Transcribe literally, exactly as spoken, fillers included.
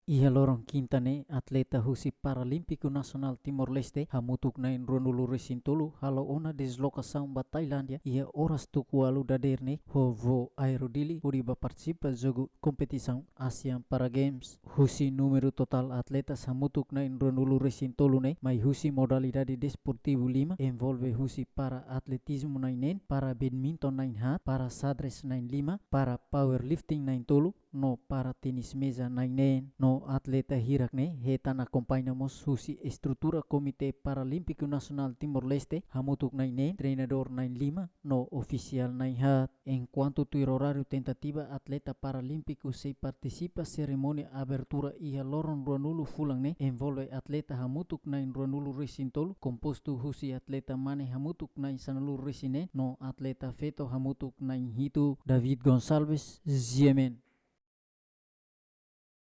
Iha loron kinta ne'e, atleta husi Paralímpiku Nasionál Timor-Leste hamutuk na'in ruanulu-resin-tolu halo ona deslokasaun ba Tailándia iha oras tuku ualu dadeer ne'e ho voo Aero Dili hodi ba partisipa jogu kompetisaun Asian Para Games. Husi númeru totál atleta hamutuk na'in ruanulu-resin-tolu ne'e mai husi modalidade desportivu lima, envolve husi para atletizmu na'in neen, para badminton na'in haat, para xadrez na'in lima, para powerlifting na'in tolu, no para tenis meza na'in neen. No atleta hirak ne'e hetan akompaña mós husi estrutura Komité Paralímpiku Nasionál Timor-Leste hamutuk na'in neen, treinadór na'in lima, no ofisiál na'in haat. Enkuantu tuir oráriu tentativa, atleta paralímpiku sei partisipa serimónia abertura iha loron ruanulu fulan ne'e, envolve atleta hamutuk na'in ruanulu-resin-tolu, kompostu husi atleta mane hamutuk na'in sanulu-resin-neen, no atleta feto hamutuk na'in hitu. David Gonçalves, G M N.